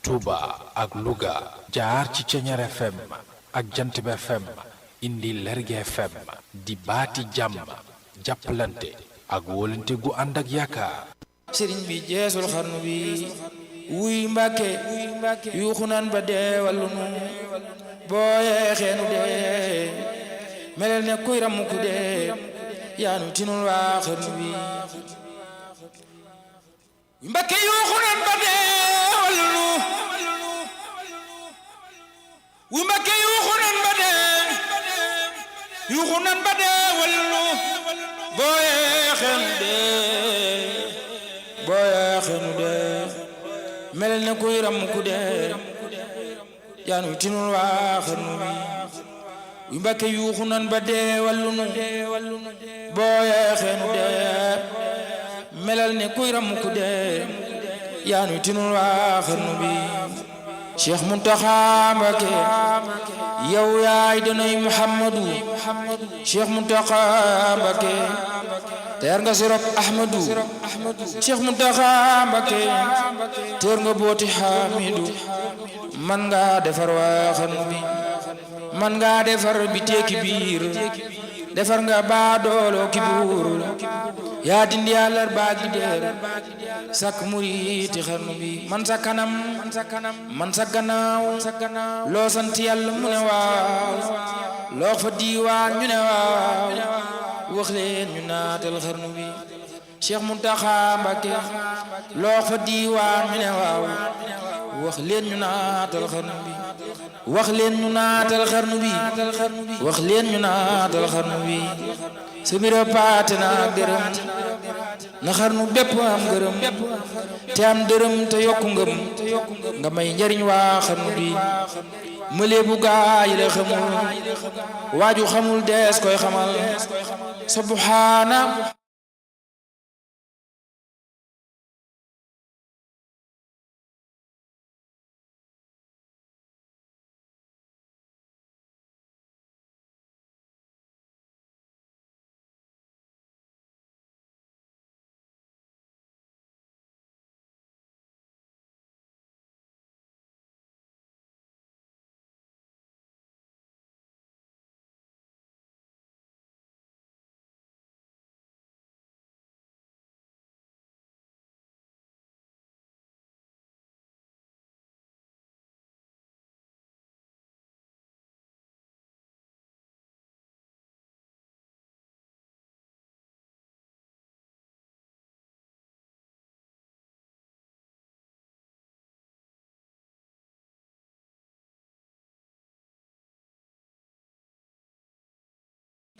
Touba ak Louga jaar ci Ceñeer FM ak Jantib FM indi Lergui FM di baati jàmm jàppalante ak wóolante gu ànd ak yaakaar. sëriñ bi jeesul xarnu bi wuy Mbàkke yuuxu naan ba dee wallu nu booyee xeenu dee melel ne kuy ramu ku dee yaanu tinul waa xarnu bi wuy Mbàkke yuuxu naan ba dee wallu nu wuy Mbàkke yuuxu naan ba dee wallu nu booyee xeenu dee melel ne kuy ram ku dee yaanu tinul waa xarnu bi wuy Mbàkke yuuxu nan ba dee wallu nu booyee xeenu dee melel ne kuy ram ku dee yaanu tinul waa xarnu bi Cheikh Muntaxa Mbakke yow yaay danay Muhammadu Cheikh Muntaxa Mbakke teer nga sirop Ahmadu Cheikh Muntaxa Mbakke teer nga booti Hamidu man nga defar waa xarnu bi man nga defar bi teeki biir defar nga baadoolo ki buur yaa dindi yàllar baagi deer sak muriti xarnu bi man sa kanam man sa gannaaw loo sant yàlla mu ne waaw loo fa diiwaan ñu ne waaw wax leen ñu naatal xarnu bi Cheikh Muntaxa Mbakke loo fa diiwaan ñu ne waaw wax leen ñu naatal xarnu bi wax leen ñu naatal xarnu bi wax leen ñu naatal xarnu bi sa biro paate na gërëm na xarnu bépp am gërëm te am dërëm te yokku ngëm nga may njariñ waa xarnu bi mëlee bu gaa yi la xamul waaju xamul dees koy xamal subhaana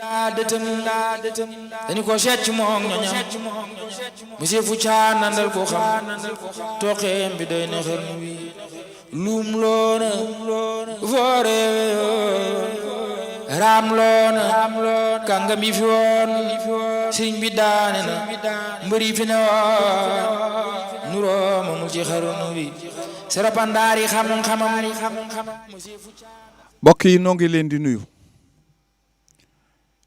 daa dëtëm dañu ko seet ci moom ñoñam monsieur fu caa nandal ko xam toqeem bi doy na xarnu bi luum loona foore raam loona kàngam yi fi woon sëriñ bi daane na mbëri fi ne woon nuroo mamul ci xarnu bi sarapandaari xam-xamam mbokk yi noo ngi leen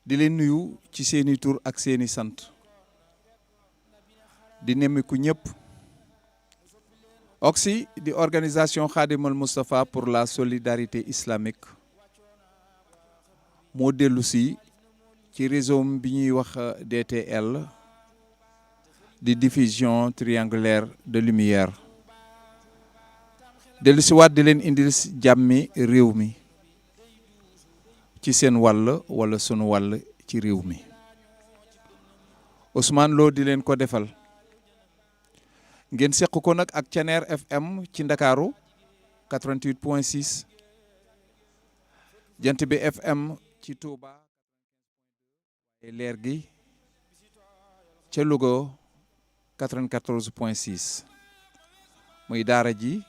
di nuyu ci seeni tur ak seeni sant di nemmiku ñëpp OXI di organisation Khadimal Moustapha pour la solidarité islamique moo dellu si ci réseau bi ñuy wax DTL di diffusion triangulaire de lumière dellu si waat di leen indil jàmmi réew mi ci seen wàll wala sunu wàll ci réew mi Ousmane Lo di leen ko defal ngeen seq ko nag ak Ceñeer FM ci Ndakaaru 88.6 jant bi FM ci Touba Lergui ca Louga 94.6 muy daara ji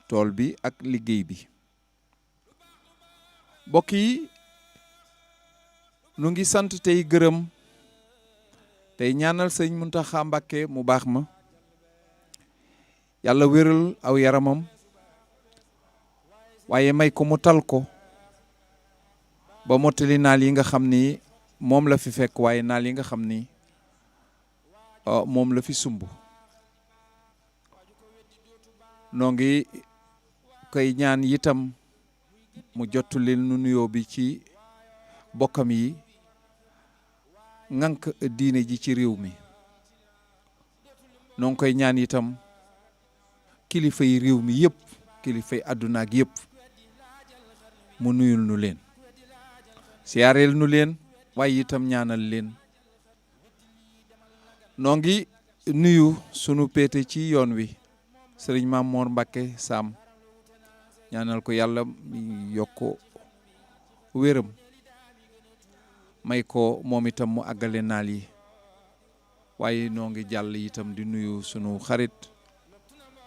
tool bi ak liggéey bi mbokk yi nu ngi sant tey gërëm tey ñaanal sëñ Muntaxa Mbakke mu baax ma yàlla wéral aw yaramam waaye may ko mu tal ko ba mottali naal yi nga xam ni moom la fi fekk waaye naal yi nga xam ni moom la fi sumb noo ngi koy ñaan itam mu jottali nu nuyoo bi ci bokkam yi ŋànk diine ji ci réew mi. noo ngi koy ñaan itam kilifa yi réew mi yëpp kilifa yi àdduna ak yëpp mu nuyul nu leen siyaareel nu leen waaye itam ñaanal leen. noo ngi nuyu sunu péete ci yoon wi sëriñ Maam Moor Mbàkke Saam ñaanal ko yàlla yokk wéram may ko moom itam mu àggale naal yi. waaye noo ngi jàll itam di nuyu sunu xarit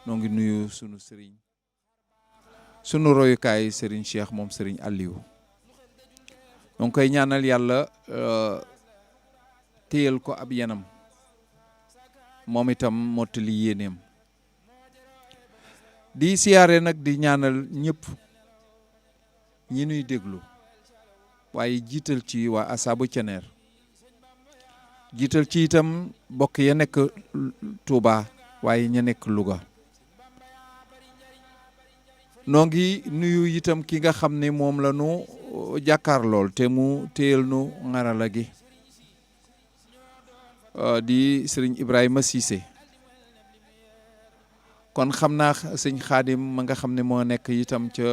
noo ngi nuyu sunu sëriñ sunu royukaay sëriñ Cheikh moom sëriñ Aliou. noo ngi koy ñaanal yàlla téyal ko ab yanam moom itam mottali yéeneem. di siyaare nag di ñaanal ñëpp ñi nuy déglu waaye jiital ci waa Asaabu Ceneer jiital ci itam bokk ya nekk Touba waaye ña nekk Louga. noo ngi nuyu itam ki nga xam ne moom la nu jàkkaar lool te mu téyel nu ngarala gi di sëriñ Ibrahima Cissé. kon xam naa sëñ Xaadim ma nga xam ne moo nekk itam ca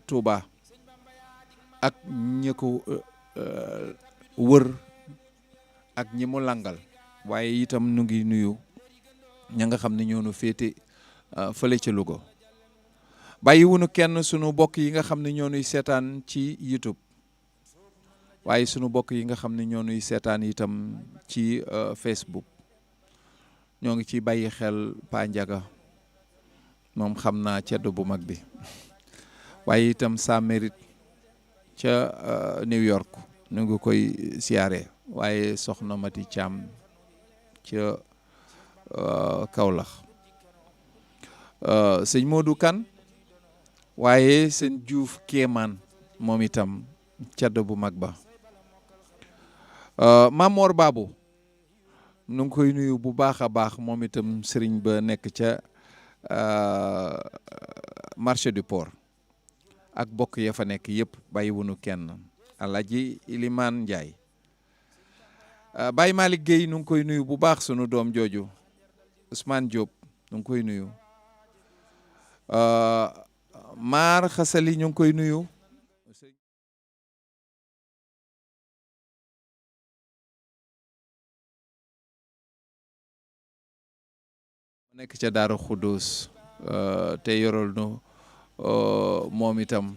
Touba ak ñi ko wër ak ñi mu langal waaye itam nu ngi nuyu ña nga xam ne ñoo nu féete fële ca Louga. bàyyi wunu kenn sunu bokk yi nga xam ne ñoo nuy seetaan ci YouTube waaye sunu bokk yi nga xam ne ñoo nuy seetaan itam ci Facebook ñoo ngi ci bàyyi xel Pa Njaga moom xam naa ceddo bu mag bi waaye itam sa mérite ca New York nu ngi koy siyaare waaye soxna Mati Caam ca Kaolack sëñ Modou Kan waaye sëñ Diouf Kéemaan moom itam ceddo bu mag ba. Mamor Babu nu ngi koy nuyu bu baax a baax moom itam sëriñ ba nekk ca marché du port ak bokk ya fa nekk yëpp bàyyi wunu kenn. Alaaji Ilimaan Njaay Baye Malick Gueye nu ngi koy nuyu bu baax sunu doom jooju Ousmane Diop nu ngi koy nuyu. Maar Xasali ñu ngi koy nuyu. nekk ca Daaru Xuddoos te yoral nu moom itam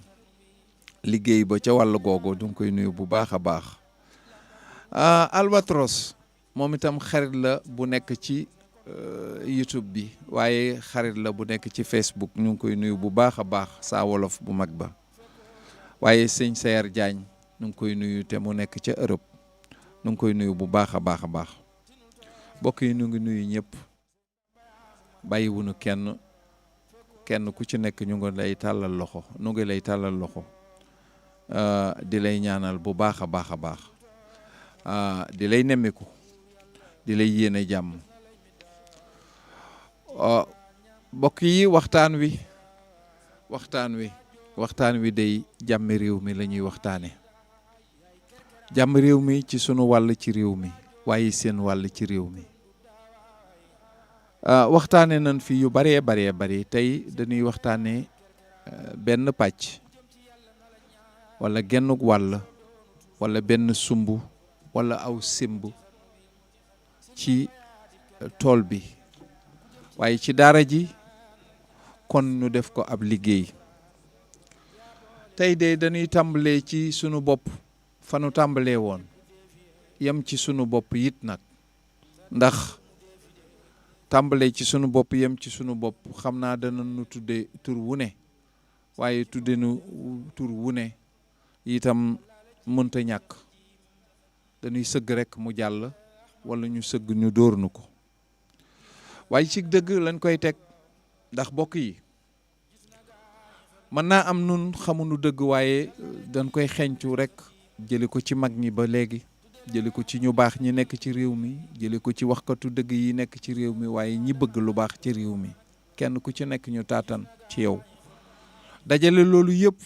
liggéey ba ca wàll googu du ngi koy nuyu bu baax a baax. Albatros moom itam xarit la bu nekk ci YouTube bi waaye xarit la bu nekk ci Facebook ñu ngi koy nuyu bu baax a baax Saa Wolof bu mag ba. waaye sëñ Sayer Diagne ñu ngi koy nuyu te mu nekk ca Europe ñu ngi koy nuyu bu baax a baax a baax. mbokk yi ñu ngi nuyu ñëpp bàyyi wunu kenn ku ci nekk ñu ngi lay tàllal loxo nu ngi lay tàllal loxo di lay ñaanal bu baax a baax a baax di lay nemmiku di lay yéene jàmm. mbokk yi waxtaan wi day jàmmi réew mi la ñuy waxtaane. jàmm réew mi ci sunu wàll ci réew mi waaye seen wàll ci réew mi. waxtaane nañ fi yu baree bari tey dañuy waxtaane benn pàcc wala gennuk wàll wala benn sumb wala aw simb ci tool bi waaye ci daara ji kon ñu def ko ab liggéey. tey de dañuy tàmbalee ci sunu bopp fa nu tàmbalee woon yem ci sunu bopp it nag ndax tàmbalee ci sunu bopp yem ci sunu bopp xam naa dana nu tudde tur wu ne waaye tudde nu tur wu ne itam mënta ñàkk dañuy sëgg rek mu jàll wala ñu sëgg ñu dóor nu ko waaye ci dëgg lañ koy teg ndax bokk yi mën naa am nun xamuñu dëgg waaye dañ koy xeñcu rek jëli ko ci mag ñi ba léegi jëli ko ci ñu baax ñi nekk ci réew mi jëli ko ci waxkatu dëgg yi nekk ci réew mi waaye ñi bëgg lu baax ci réew mi kenn ku ci nekk ñu taatan ci yow dajale loolu yëpp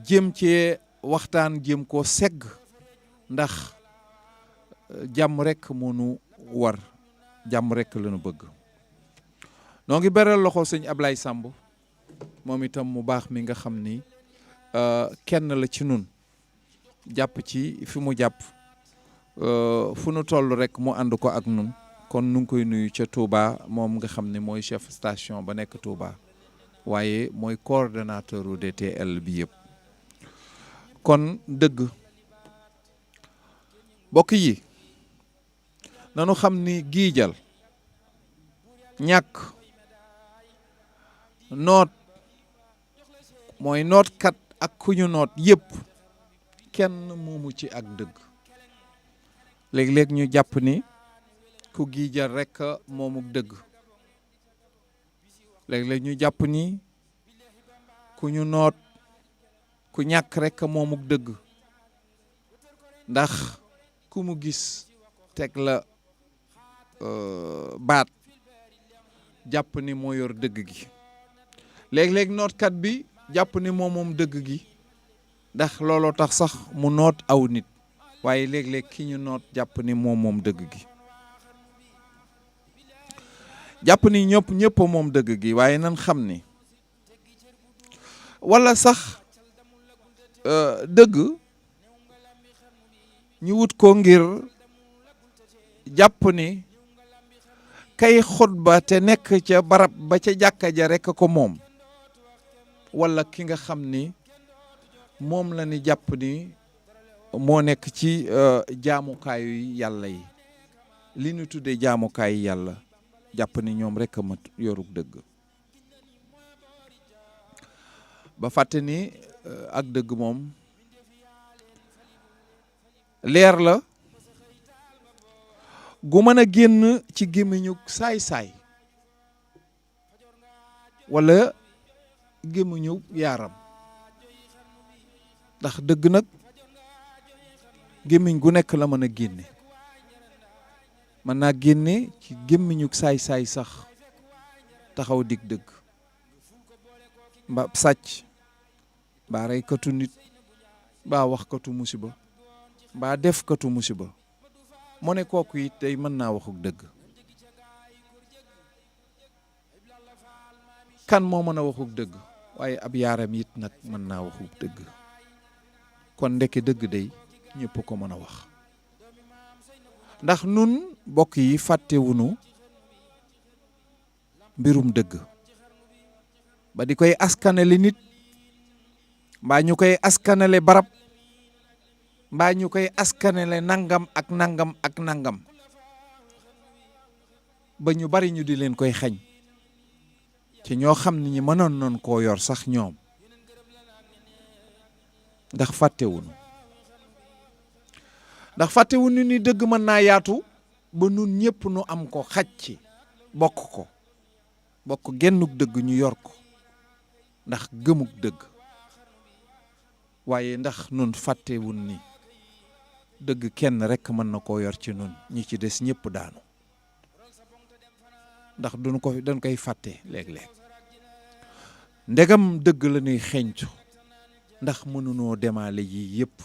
jéem cee waxtaan jéem koo segg ndax jàmm rek moo nu war jàmm rek la nu bëgg. noo ngi beral loxo sëñ Ablaye Samb moom itam mu baax mi nga xam ni kenn la ci nun jàpp ci fi mu jàpp fu nu toll rek mu ànd ko ak nun kon nu ngi koy nuyu ca Touba moom nga xam ne mooy chef station ba nekk Touba waaye mooy coordonnateur u DTL bi yëpp. kon dëgg mbokk yi nanu xam ni giijal ñàkk noot mooy nootkat ak ku ñu noot yëpp kenn moomu ci ak dëgg. léeg-léeg ñu jàpp ni ku giijal rekk moomu dëgg léeg-léeg ñu jàpp ni ku ñu noot ku ñàkk rekk moomu dëgg ndax ku mu gis teg la baat jàpp ni moo yor dëgg gi. léeg-léeg nootkat bi jàpp ni moom dëgg gi ndax looloo tax sax mu noot aw nit waaye léeg-léeg ki ñu noot jàpp ni moom dëgg gi. jàpp ni ñëpp moom dëgg gi waaye nan xam ni walla sax dëgg ñu wut ko ngir jàpp ni kay xutba te nekk ca barab ba ca jàkka ja rekk ko moom walla ki nga xam ni moom la ni jàpp ni moo nekk ci jaamukaayu yàlla yi li ñu tuddee jaamukaayu yàlla jàpp ni ñoom rekk a ma yorug dëgg ba fàtte ni ak dëgg moom leer la gu mën a génn ci gémmiñu saay-saay walla gémmiñu yaaram ndax dëgg nag gémmiñ gu nekk la mën a génne mën naa génne ci gémmiñu saay-saay sax taxaw dig dëgg mbaa sàcc mbaa reykatu nit mbaa waxkatu musiba mbaa defkatu musiba mu ne kooku it tey mën naa waxuk dëgg. kan moo mën a waxuk dëgg waaye ab yaaram it nag mën naa waxuk dëgg kon ndeke dëgg day ñëpp ko mën a wax ndax nun mbokk yi fàttewunu mbirum dëgg ba di koy askanale nit mbaa ñu koy askanale barab mbaa ñu koy askanale nangam ak nangam ak nangam ba ñu bari ñu di leen koy xañ ci ñoo xam ne ñi mënoon noon koo yor sax ñoom ndax fàttewuñu ni dëgg mën naa yaatu ba nun ñëpp nu am ko xaj ci bokk gennuk dëgg ñu yor ko ndax gëmuk dëgg waaye ndax nun fàttewuñ ni dëgg kenn rekk mën na koo yor ci nun ñi ci des ñëpp daanu ndax dañ koy fàtte léeg-léeg ndegam dëgg la ñuy xeeñtu ndax mënunoo demaale yi yëpp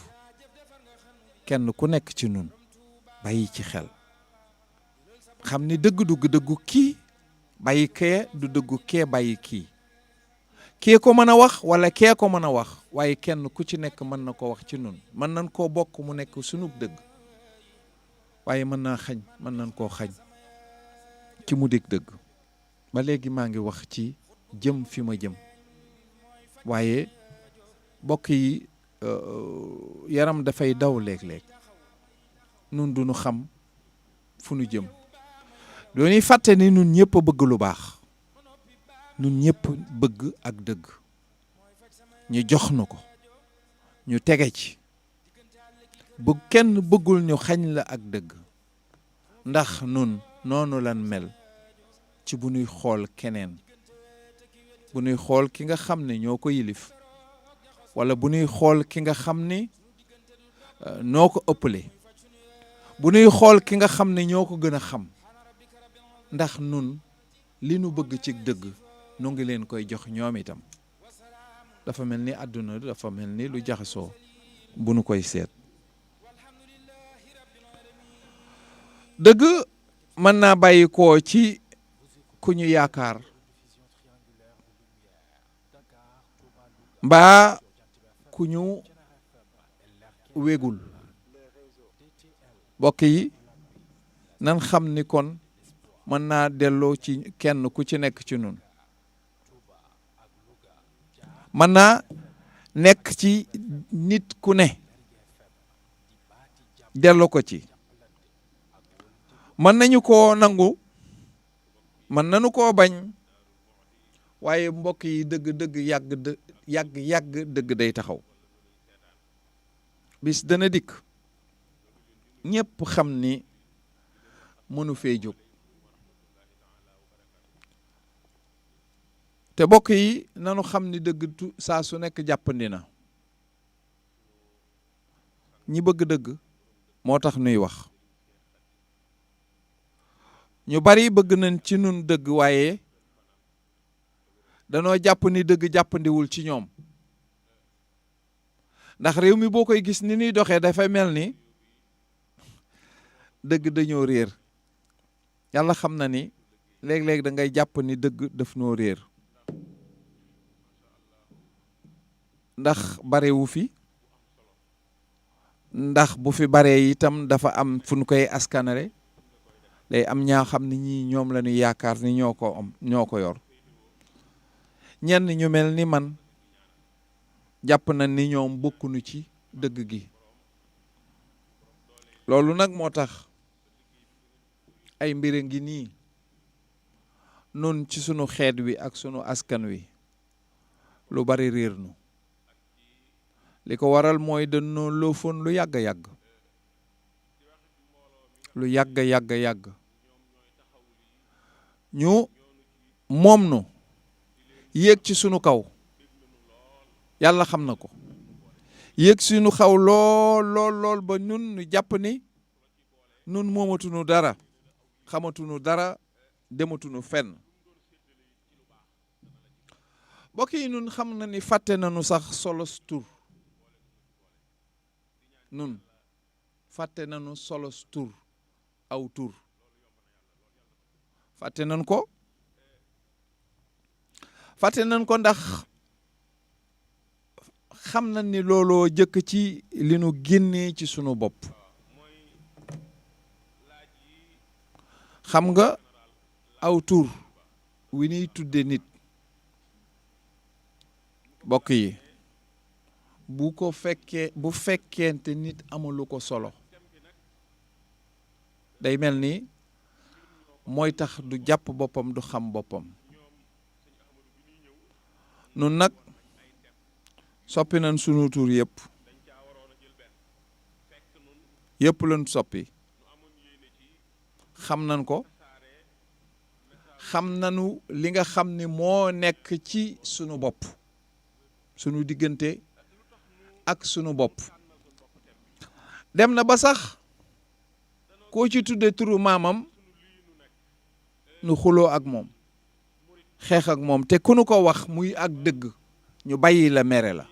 kenn ku nekk ci nun bàyyi ci xel xam ni dëgg du dëggu kii bàyyi kee du dëggu kee bàyyi kii ko mën a wax walla kee ko mën a wax waaye kenn ku ci nekk mën na ko wax ci nun mën nañ koo bokk mu nekk sunub dëgg waaye mën nañ koo xañ ci mu dégg dëgg ba léegi maa ngi wax ci jëm fi ma jëm waaye bokk yi yaram dafay daw léeg-léeg nun duñu xam fu nu jëm dooni fàtte ni nun ñëpp a bëgg lu baax nun ñëpp bëgg ak dëgg ñu jox nu ko ñu tege ci bu kenn bëggul ñu xañ la ak dëgg ndax nun noonu lan mel ci bu ñuy xool keneen bu ñuy xool ki nga xam ne ñoo ko yilif walla bu ñuy xool ki nga xam ni noo ko ëppale bu ñuy xool ki nga xam ne ñoo ko gën a xam ndax nun li nu bëgg ci dëgg nu ngi leen koy jox ñoom itam. dafa mel ni àdduna dafa mel ni lu jaxasoo bu nu koy seet. dëgg mën naa bàyyi koo ci ku ñu yaakaar mbaa ku ñu wégul. mbokk yi nan xam ni kon mën naa delloo ci kenn ku ci nekk ci nun. mën naa nekk ci nit ku ne delloo ko ci. mën nañu koo nangu mën nañu koo bañ waaye mbokk yi dëgg-dëgg yàgg dëgg day taxaw. bis dana dikk ñépp xam ni mënu fee jóg. te mbokk yi nanu xam ni dëgg saa su nekk jàppandi na. ñi bëgg dëgg moo tax nuy wax. ñu bari bëgg nañ ci nun dëgg waaye danoo jàpp ni dëgg jàppandiwul ci ñoom. ndax réew mi boo koy gis ni ñuy doxee dafay mel ni dëgg dañoo réer. yàlla xam na ni léeg-léeg da ngay jàpp ni dëgg daf noo réer. ndax barewu fi. ndax bu fi baree itam dafa am fu ñu koy askanale. day am ñaa xam ni ñii ñoom la ñu yaakaar ni ñoo ko yor. ñenn ñu mel ni man jàpp na ni ñoom bokkuñu ci dëgg gi. loolu nag moo tax ay mbir a ngi nii nun ci sunu xeet wi ak sunu askan wi lu bari réer nu. li ko waral mooy dañoo loofoon lu yàgg lu yàgg ñu moom nu yéeg ci sunu kaw. yàlla xam na ko. yéeg sunu xaw lool ba ñun ñu jàpp ni nun moomatunu dara xamatunu dara dematunu fenn. mbokk yi nun xam na ni fàtte nañu sax solos tur. nun fàtte nañu solos tur aw tur. fàtte nañ ko ndax xam nañ ni looloo jëkk ci li nu génnee ci sunu bopp. xam nga aw tur wi ñuy tudde nit mbokk yi bu fekkente nit amalu ko solo day mel ni mooy tax du jàpp boppam du xam boppam. nun nag soppi nañ sunu tur yëpp lañ soppi. xam nañ ko. xam nañu li nga xam ni moo nekk ci sunu bopp. sunu diggante ak sunu bopp. dem na ba sax koo ci tudde turu maamam nu xuloo ak moom xeex ak moom te ku nu ko wax muy ak dëgg ñu bàyyi la mere la.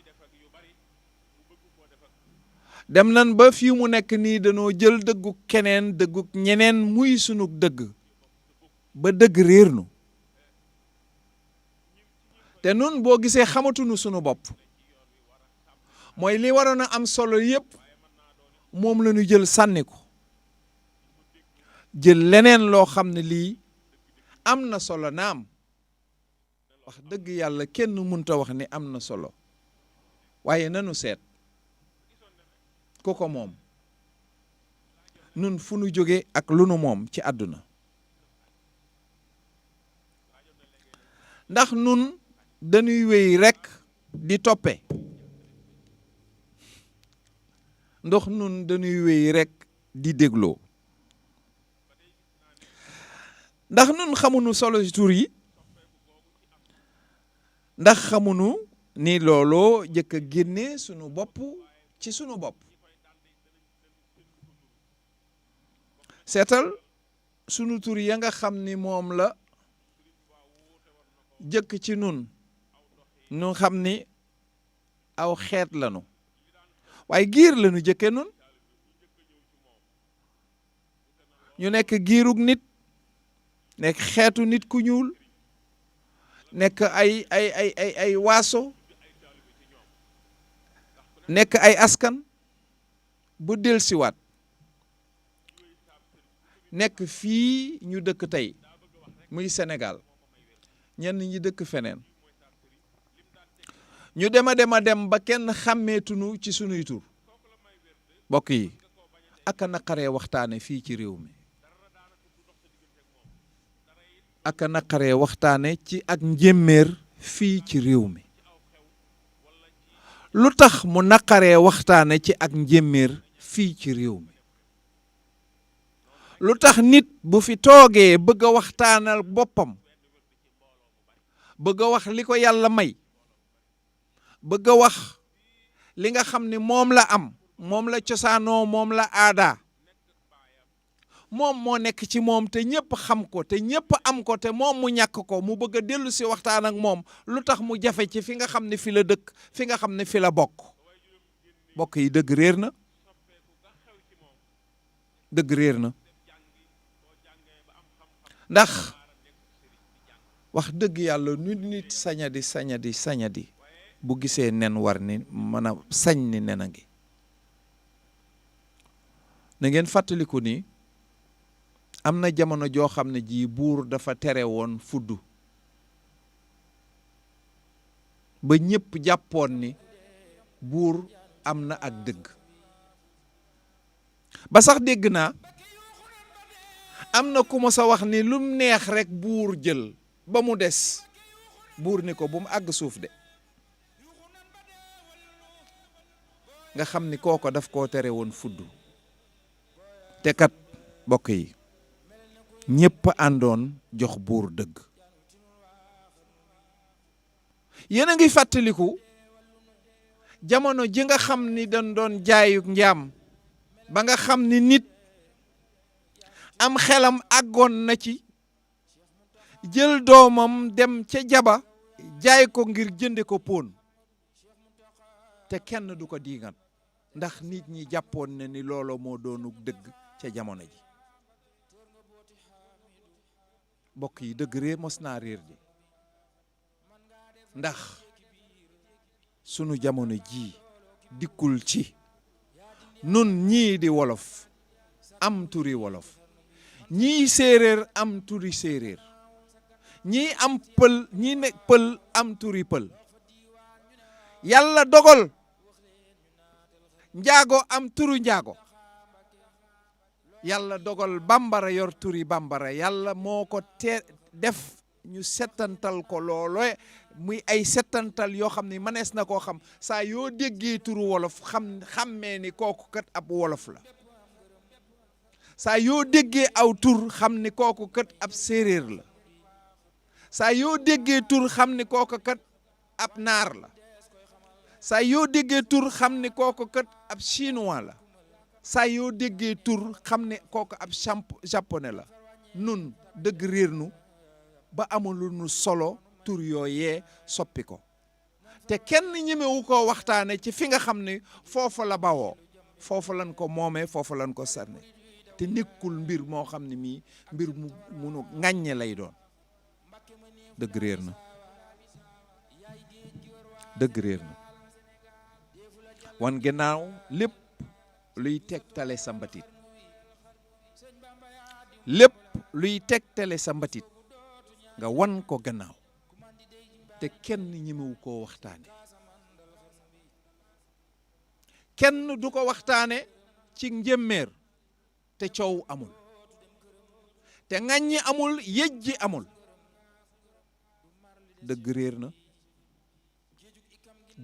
dem nan ba fii mu nekk nii dañoo jël dëggu keneen dëggu ñeneen muy sunu dëgg ba dëgg réer nu. te nun boo gisee xamatunu sunu bopp mooy li waroon a am solo yépp moom la ñu jël sànni ko jël leneen loo xam ne lii am na solo naam wax dëgg yàlla kenn mënta wax ni am na solo waaye nanu seet ku ko moom nun fu nu jóge ak lu nu moom ci àdduna. ndax nun dañuy wéy rekk di toppe ndox nun dañuy wéy rekk di dégloo. ndax nun xamuñu solo ci tur yi. ndax xamuñu ni looloo jëkk a génne sunu bopp ci sunu bopp. seetal sunu tur ya nga xam ni moom la jëkk ci nun nu xam ni aw xeet lanu waaye giir lanu jëkke nun ñu nekk giirug nit nekk xeetu nit ku ñuul nekk ay waaso nekk ay askan bu dellusiwaat nekk fii ñu dëkk tey muy Sénégal ñenn ñi dëkk feneen ñu dem ba kenn xàmmeetunu ci sunuy tur mbokk yi aka naqaree waxtaane fii ci réew mi aka naqaree waxtaane ci ak njéeméer fii ci réew mi lu tax mu naqaree waxtaane ci ak njéeméer fii ci réew mi lu tax nit bu fi toogee bëgg a waxtaanal boppam bëgg a wax li ko yàlla may bëgg a wax li nga xam ni moom la am moom la cosaanoo moom la aadaa moom moo nekk ci moom te ñëpp xam ko te ñëpp am ko te moom mu ñàkk ko mu bëgg a dellu si waxtaan ak moom lu tax mu jafe ci fi nga xam ne fi la dëkk fi nga xam ne fi la bokk yi dëgg réer na dëgg réer na ndax wax dëgg yàlla nu nit sañadi bu gisee nen war ni mën a sañ ni nen a ngi na ngeen fàttaliku ni am na jamono joo xam ne ji buur dafa tere woon fudd ba ñëpp jàppoon ni buur am na ak dëgg ba sax dégg naa am na ku ma sa wax ni lum neex rekk buur jël ba mu des buur ni ko bu mu àgg suuf de nga xam ni kooko daf koo tere woon fudd te kat bokk yi ñépp àndoon jox buur dëgg yéen a ngi fàttaliku jamono ji nga xam ni dañ doon jaayuk njaam ba nga xam ni nit am xelam àggoon na ci jël doomam dem ca jaba jaay ko ngir jënde ko póon te kenn du ko diiŋat ndax nit ñi jàppoon na ni loolo moo doonu dëgg ca jamono ji mbokk yi dëgg réer mos naa réer di ndax sunu jamono ji dikkul ci nun ñii di wolof am turi wolof ñii séeréer am turi séeréer ñii am pël ñii ne pël am turi pël yàlla dogal njaago am turu njaago yàlla dogal bambara yor turi bambara yàlla moo ko def ñu settantal ko looloo muy ay settantal yoo xam ne mënees na koo xam saa yoo déggee turu wolof xammee ni kooku kat ab wolof la saa yoo déggee aw tur xam ni kooku kat ab séeréer la saa yoo déggee tur xam ni kooku kat ab naar la saa yoo déggee tur xam ni kooku kat ab chinois la saa yoo déggee tur xam ne kooku ab japonais la nun dëgg réer nu ba amul nu solo tur yooyee soppi ko te kenn ñemewu ko waxtaane ci fi nga xam ne foofu la bawoo foofu lañ ko moomee foofu lañ ko sànne te nekkul mbir moo xam ne mii mbir mu munu ŋàññe lay doon dëgg réer na dëgg réer na wan gannaaw lépp luy tegtale sa mbatit lépp luy tegtale sa mbatit nga wan ko gannaaw te kenn ñemewu koo waxtaane kenn du ko waxtaane ci njëmmeer te coow amul te ŋàññi amul yëjji amul dëgg réer na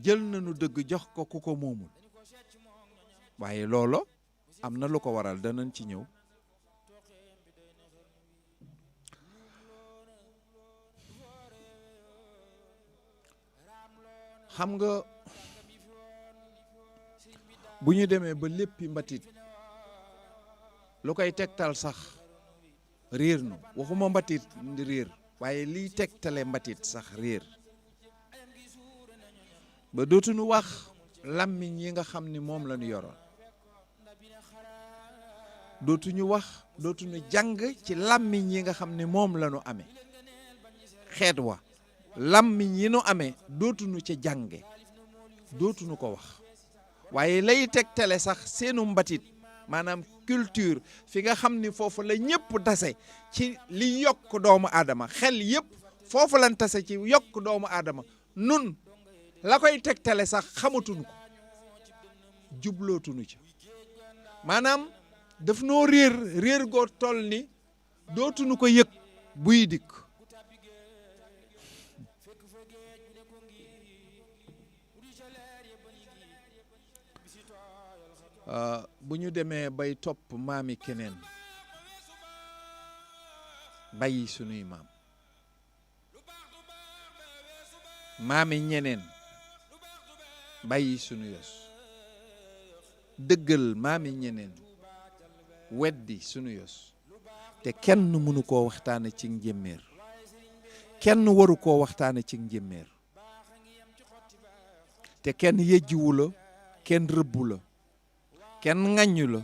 jël nañu dëgg jox ko ku ko moomul waaye loolo am na lu ko waral danañ ci ñëw xam nga bu ñu demee ba léppi mbatit lu koy tegtal sax réer nu waxuma mbatit ndi réer waaye liy tegtale mbatit sax réer ba dootuñu wax làmmiñ yi nga xam ni moom la ñu yoroon dootuñu jàng ci làmmiñ yi nga xam ni moom la ñu amee xeet wa làmmiñ yi nu amee dootuñu ca jànge dootuñu ko wax waaye lay tegtale sax seenu mbatit maanaam culture fi nga xam ni foofu la ñëpp tase ci li yokk doomu aadama xel yëpp foofu lañ tase ci yokk doomu aadama nun la koy tegtale sax xamatuñu ko jublootuñu ca maanaam daf noo réer goo toll ni dootuñu ko yëg buy dikk bu ñu demee bay topp maami keneen bàyyi sunuy maami ñeneen bàyyi sunu yos dëggal maami ñeneen weddi sunu yos te kenn mënu koo waxtaane ci njéeméer kenn waru koo waxtaane ci njéeméer te kenn yejjiwu la kenn rëbbu la kenn ŋàññu la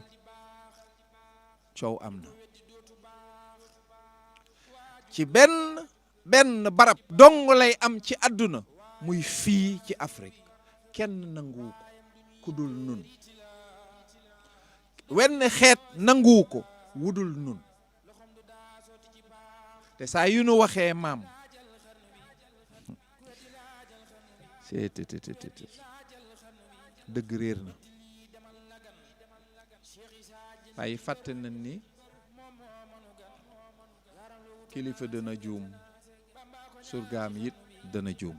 coow am na ci benn barab dong lay am ci àdduna muy fii ci Afrique kenn nanguwu ko ku dul nun wenn xeet nanguwu ko wudul nun te saa yu nu waxee maam dëgg réer na waaye fàtte nañ ni kilifa dana juum surgaam it dana juum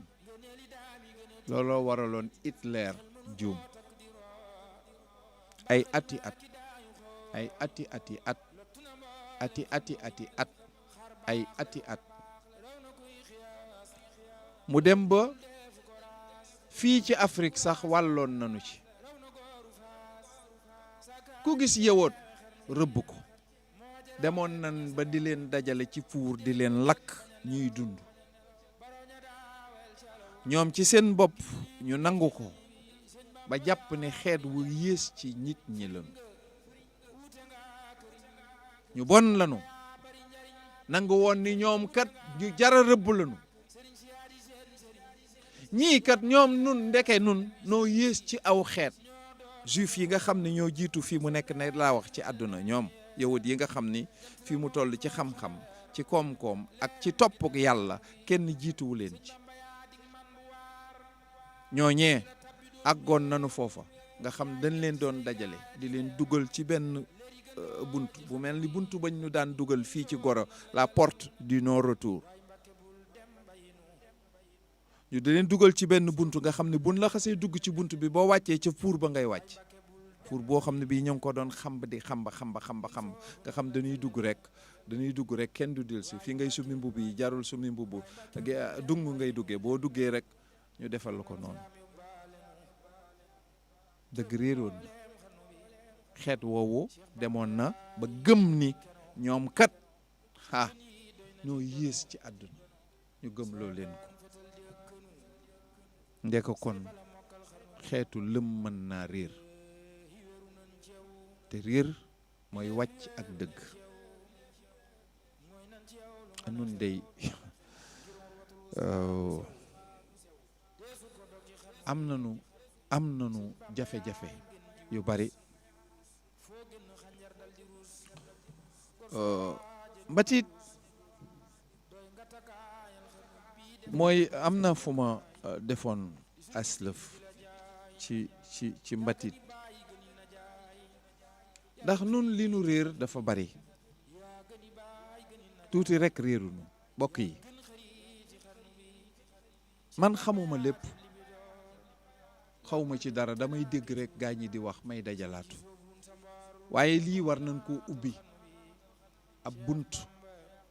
looloo waraloon Hitler juum ay ati at ay ati at mu dem ba fii ci Afrique sax wàlloon nañu ci ku gis yëwoot rëbb ko demoon nan ba di leen dajale ci fuur di leen lakk ñuy dund ñoom ci seen bopp ñu nangu ko ba jàpp ne xeet wu yées ci nit ñi lañu ñu bon lañu nangu woon ni ñoom kat ñu jara rëbb lañu ñii kat ñoom nun ndeke nun noo yées ci aw xeet juif yi nga xam ne ñoo jiitu fii mu nekk ne laa wax ci àdduna ñoom yawut yi nga xam ni fii mu toll ci xam-xam ci koom-koom ak ci toppuk yàlla kenn jiituwu leen ci ñooñee àggoon nanu foofa nga xam dañ leen doon dajale di leen dugal ci benn bunt bu mel ni buntu bañ ñu daan dugal fii ci Goro la porte du non retour ñu di leen dugal ci benn buntu nga xam ne buñ la xasee dugg ci bunt bi boo wàccee ca fuur ba ngay wàcc fuur boo xam ne bii ñoo ngi ko doon xamba nga xam dañuy dugg rek kenn du dil si fii ngay summi mbubb yi jarul summi mbubb dung ngay duggee boo duggee rek ñu defal la ko noonu dëgg réeroon na xeet woowu demoon na ba gëm ni ñoom kat ñoo yées ci àdduna ñu gëm loo leen ko ndeka kon xeetu lëm mën naa réer te réer mooy wàcc ak dëgg anun dey am nanu jafe-jafe yu bari mbatit mooy am na fu ma defoon aslëf ci mbatit ndax nun li nu réer dafa bari tuuti rek réerunu bokk yi man xamuma lépp xawma ci dara damay dégg rek gaa ñi di wax may dajalaatu waaye lii war nañ koo ubbi ab bunt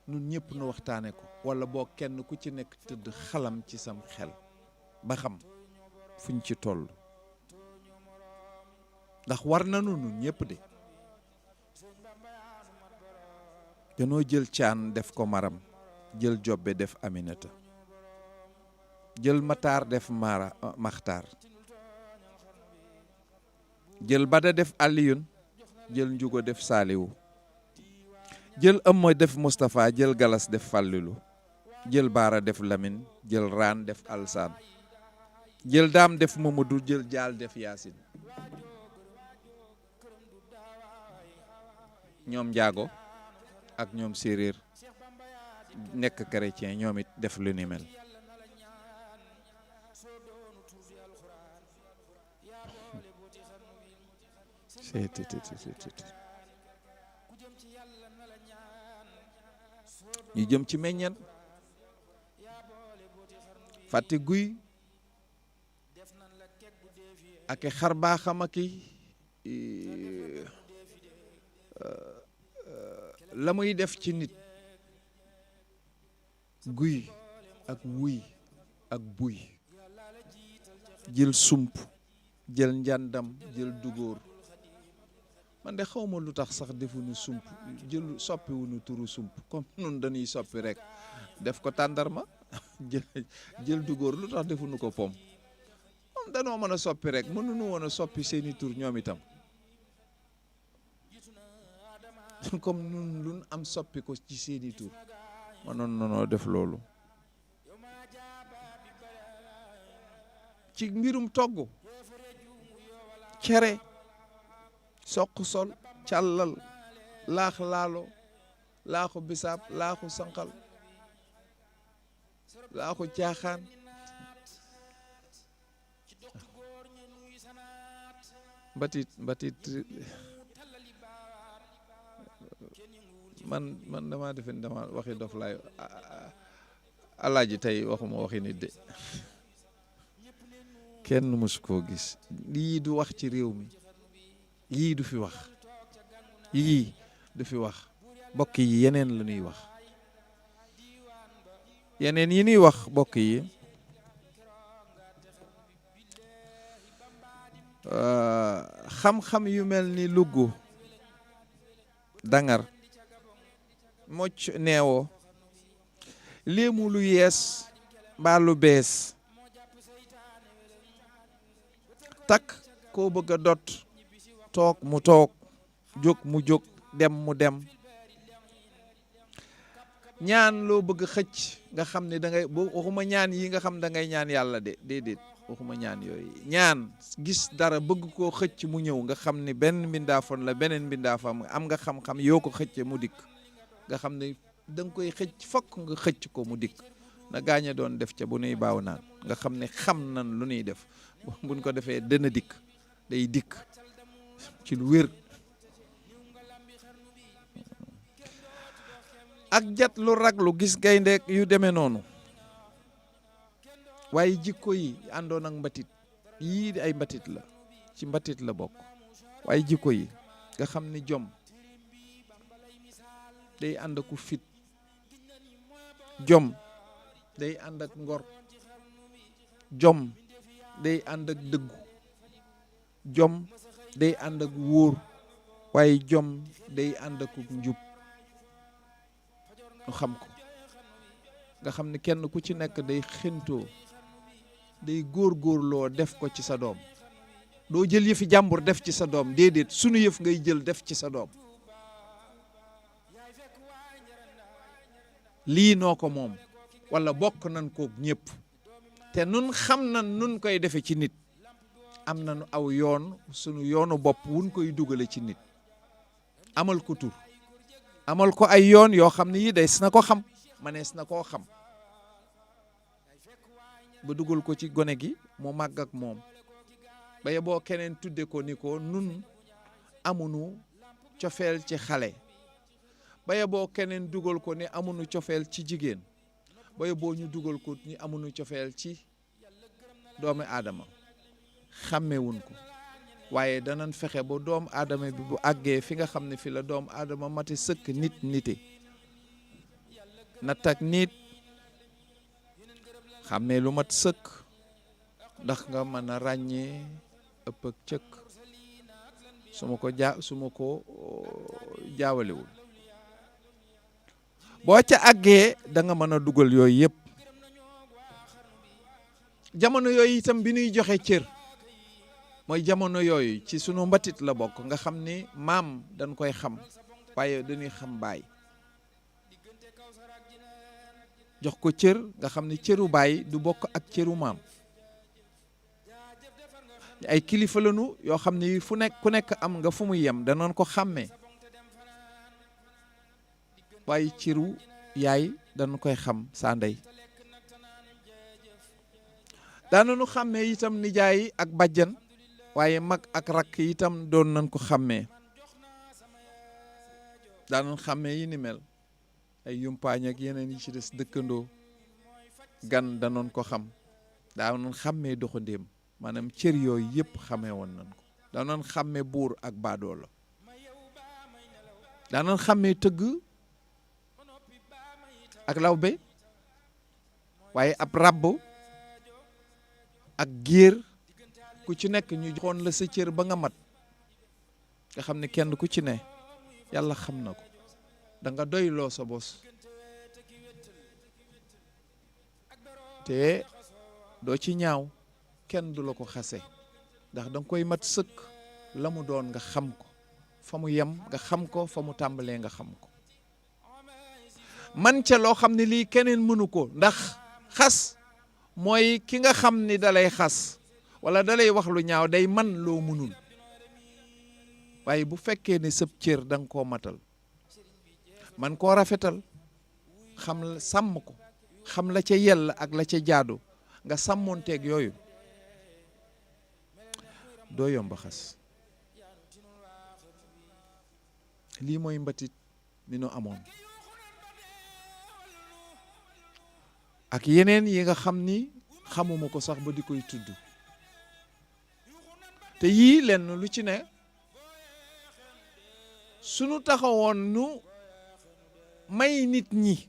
nun ñëpp nu waxtaane ko wala boo kenn ku ci nekk tëdd xalam ci sam xel ba xam fuñ ci toll ndax war nañu nun ñëpp de danoo jël caan def ko maram jël Jobbe def Aminata jël Matar def Maxtaar jël Bada def Aliyun jël Njugo def Saaliwu jël Ëmma def Moustapha jël Galas def Fàllilu jël Baara def Lamine jël Raan def Alsaan jël Daam def Mamadou jël Jaal def Yaasin ñoom njaago ak ñoom séeréer nekk chrétien ñoom it def lu ni mel ñu jëm ci meññeen fàtte guy ak xar baaxam ak la muy def ci nit guy ak wuy ak buy jël sump jël njàndam jël dugóor man de xawma lu tax sax defuñu sump jël soppiwuñu turu sump comme nun dañuy soppi rek def ko tàndarma jël dugóor lu tax defuñu ko pom moom danoo mën a soppi rek mënuñu woon a soppi seeni tur ñoom itam comme nun luñ am soppi ko ci seeni tur mënoon nanoo def loolu ci mbirum togg cere soq sol càllal laax laalo laaxu bisaab laaxu sanqal laaxu caaxaan mbatit man dama defe dama waxi dof laay alaaji tey waxuma waxi nit de kenn mësu koo gis lii du wax ci réew mi yii du fi wax yii du fi wax mbokk yi yeneen la ñuy wax yeneen yi ñuy wax mbokk yi xam-xam yu mel ni lugg dangar mocc neewoo léemu lu yees mbaa lu bees takk koo bëgg a dot toog mu toog jóg mu jóg dem mu dem ñaan loo bëgg xëcc nga xam ne da ngay boo waxuma ñaan yi nga xam da ngay ñaan yàlla de déedéet waxuma ñaan yooyu ñaan gis dara bëgg koo xëcc mu ñëw nga xam ne benn mbindaafoon la beneen mbindaafam am nga xam-xam yoo ko xëcce mu dikk nga xam ne da nga koy xëcc fokk nga xëcc ko mu dikk na gaañe doon def ca bu nuy baaw naan nga xam ne xam nan lu nuy def buñ ko defee dana dikk day dikk ci lu wér ak jat lu raglu gis gaynde yu demee noonu waaye jikko yi àndoon ak mbatit yii di ay mbatit la ci mbatit la bokk waaye jikko yi nga xam ni jom day ànd ak fit jom day ànd ak ngor jom day ànd ak dëggu jom day ànd ak wóor waaye jom day ànd ak njub ñu xam ko nga xam ne kenn ku ci nekk day xentoo day góorgóorloo def ko ci sa doom doo jël yëfi jàmbur def ci sa doom déedéet sunu yëf ngay jël def ci sa doom lii noo ko moom walla bokk nan ko ñëpp te nun xam nan nun koy defe ci nit am nañu aw yoon sunu yoonu bopp wuñ koy dugale ci nit amal ko tur amal ko ay yoon yoo xam ne yi des na ko xam manees na koo xam ba dugal ko ci gone gi mu màgg ak moom ba yeboo keneen tudde ko ni ko nun amunu cofeel ci xale ba yeboo keneen dugal ko ni amunu cofeel ci jigéen ba yeboo ñu dugal ko ni amunu cofeel ci doomu aadama xàmmewuñ ko waaye danañ fexe ba doomu aadama bi bu àggee fi nga xam ne fi la doomu aadama mate sëkk nite natt ak nit xam ne lu mat sëkk ndax nga mën a ràññee ëpp ak cëkk su ma ko jaawalewul boo ca àggee da nga mën a dugal yooyu yëpp. jamono yooyu itam bi ñuy joxe cër mooy jamono yooyu ci sunu mbatit la bokk nga xam ni maam dañ koy xam waaye dañuy xam baay jox ko cër nga xam ni cëru baay du bokk ak cëru maam. ay kilifa lañu yoo xam ni fu nekk ku nekk am nga fu muy yem danoon ko xàmmee waaye cëru yaay dañu koy xam saa ndey. daanañu xàmmee itam nijaay ak bàjjan waaye mag ak rakk itam doon nañ ko xàmmee. daanañ xàmmee yi ni mel ay yumpaañ ak yeneen yi ci des dëkkandoo gan danoon ko xam. daanoon xàmmee doxandéem maanaam cër yooyu yëpp xamee woon nañ ko. daanoon xàmmee buur ak baadoo la. daanoon xàmmee tëgg ak lawbe waaye ab ràbb ak géer ku ci nekk ñu joxoon la sa cër ba nga mat nga xam ne kenn ku ci ne yàlla xam na ko da nga doyloo sa bos te doo ci ñaaw kenn du la ko xase ndax da nga koy mat sëkk la mu doon nga xam ko fa mu yem nga xam ko fa mu tàmbalee nga xam ko man ca loo xam ne lii keneen mënu ko ndax xas mooy ki nga xam ni dalay xas wala dalay wax lu ñaaw day man loo mënul waaye bu fekkee ne sëb cër da nga koo matal man koo rafetal xam sàmm ko xam la ca yell ak la ca jaadu nga sàmmoonteeg yooyu doo yomba xas. lii mooy mbatit mi nu amoon ak yeneen yi nga xam ni xamuma ko sax ba di koy tudd te yii lenn lu ci ne sunu taxawoon nu may nit ñi